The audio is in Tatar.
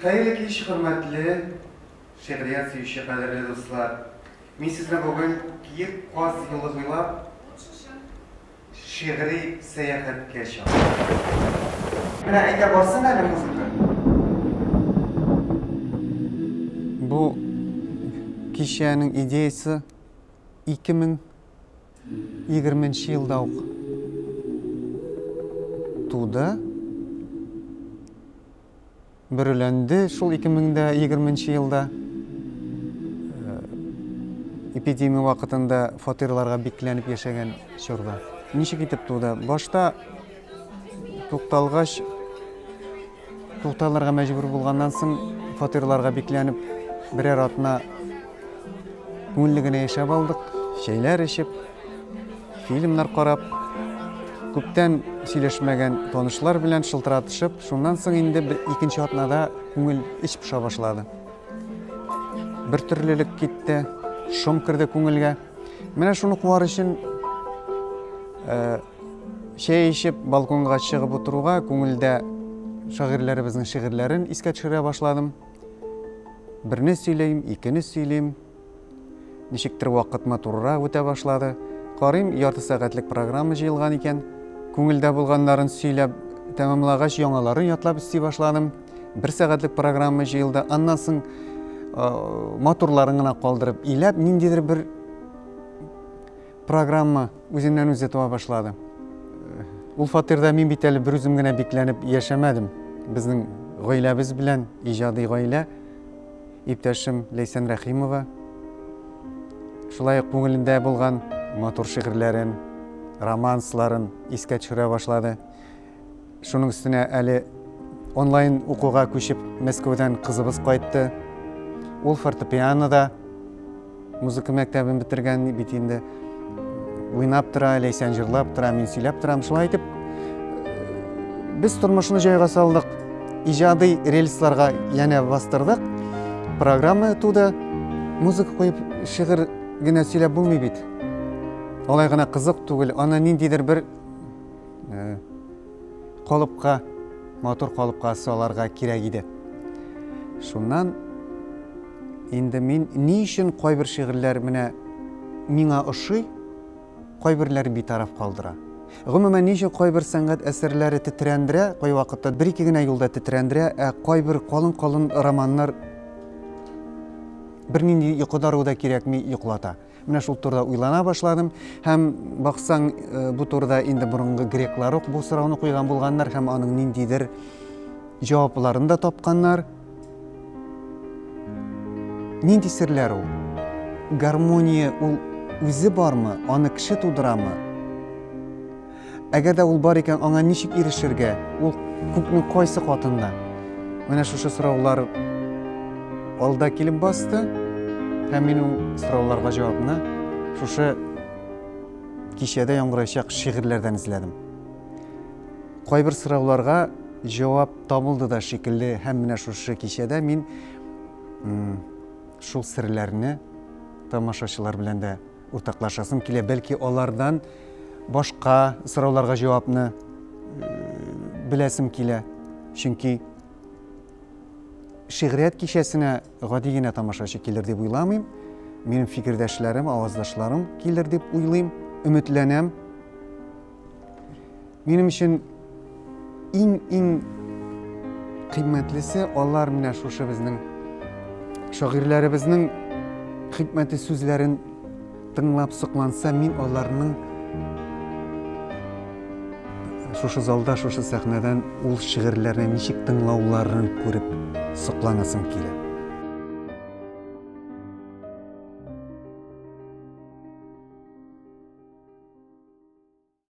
Хәерле кич, хөрмәтле шигърият сөюче кадерле дуслар. Мин сезне бүген Киек каз юлы буйлап шигъри сәяхәткә чакырам. Менә әйдә барсын әле музыка. Бу кичәнең идеясе 2020 нче елда ук туды. Бөреләнде шул 2020 нче елда. Эпидемия вакытында фатирларга бикләнеп яшәгән чорда. Ничек итеп туды? Башта тукталгач, тукталырга мәҗбүр булганнан соң фатирларга бикләнеп берәр атна күңелле генә яшәп алдык, чәйләр эчеп, фильмнар карап, күптән сөйләшмәгән танышлар белән шылтыратышып, шуннан соң инде икенче атнада күңел эч поша башлады. Бер төрлелек китте, шом керде күңелгә. Менә шуны куар өчен э, чәй эчеп балконга чыгып утыруга күңелдә шагыйрьләребезнең шигырьләрен искә төшерә башладым. Берне сөйлим, икене сөйлим. Ничектер вакыт матуррак үтә башлады. Карыйм, ярты сәгатьлек программа җыелган икән. Күңелдә булганнарын сөйләп тәмамлагач, яңаларын ятлап өсти башладым. Бер сәгатьлек программа җыелды. Аннан соң матурларын гына калдырып, иләп, ниндидер бер программа үзеннән үзе туа башлады. Ул фатирда мин бит әле бер үзем генә бикләнеп яшәмәдем. Безнең гаиләбез белән, иҗади гаилә, иптәшем Ләйсән Рәхимова шулай ук күңелендә булган матур шигырьләрен, романсларын искә төшерә башлады. Шуның өстенә әле онлайн укуга күчеп Мәскәүдән кызыбыз кайтты. Ул фортепианода музыка мәктәбен бетергән бит инде. Уйнап тора, Ләйсән җырлап тора, мин сөйләп торам. Шулай итеп, без тормышны җайга салдык. Иҗади рельсларга янә бастырдык. Программа туды. Музыка куеп шигырь генә сөйләп булмый бит. Алай гына кызык түгел. Аны ниндидер бер калыпка, матур калыпка саларга кирәк иде. Шуннан инде мин ни өчен кайбер шигырьләр менә миңа ошый, кайберләре битараф калдыра. Гомумән, ни өчен кайбер сәнгать әсәрләре тетрәндерә, кайвакытта бер-ике генә юлда тетрәндерә, ә кайбер калын-калын романнар бернинди йокы даруы да кирәкми, йоклата. Менә шул турыда уйлана башладым һәм баксаң, э, бу турыда инде борынгы греклар ук бу сорауны куйган булганнар һәм аның ниндидер җавапларын да тапканнар. Нинди серләр ул? Гармония ул үзе бармы, аны кеше тудырамы? Әгәр дә ул бар икән, аңа ничек ирешергә? Ул күкнең кайсы катында? Менә шушы сораулар алда килеп басты, һәм мин ул сорауларга җавапны шушы кичәдә яңгырачак шигырьләрдән эзләдем. Кайбер сорауларга җавап табылды да шикелле, һәм менә шушы кичәдә мин шул серләрне тамашачылар белән дә уртаклашасым килә. Бәлки алардан башка сорауларга җавапны беләсем килә. Чөнки шигърият кичәсенә гади генә тамашачы килер дип уйламыйм. Минем фикердәшләрем, аваздашларым килер дип уйлыйм, өметләнәм. Минем өчен иң-иң кыйммәтлесе алар менә шушы безнең шагыйрьләребезнең хикмәтле сүзләрен тыңлап сокланса, мин аларның шушы залда, шушы сәхнәдән ул шигырьләрне ничек тыңлауларын күреп сокланасым килә.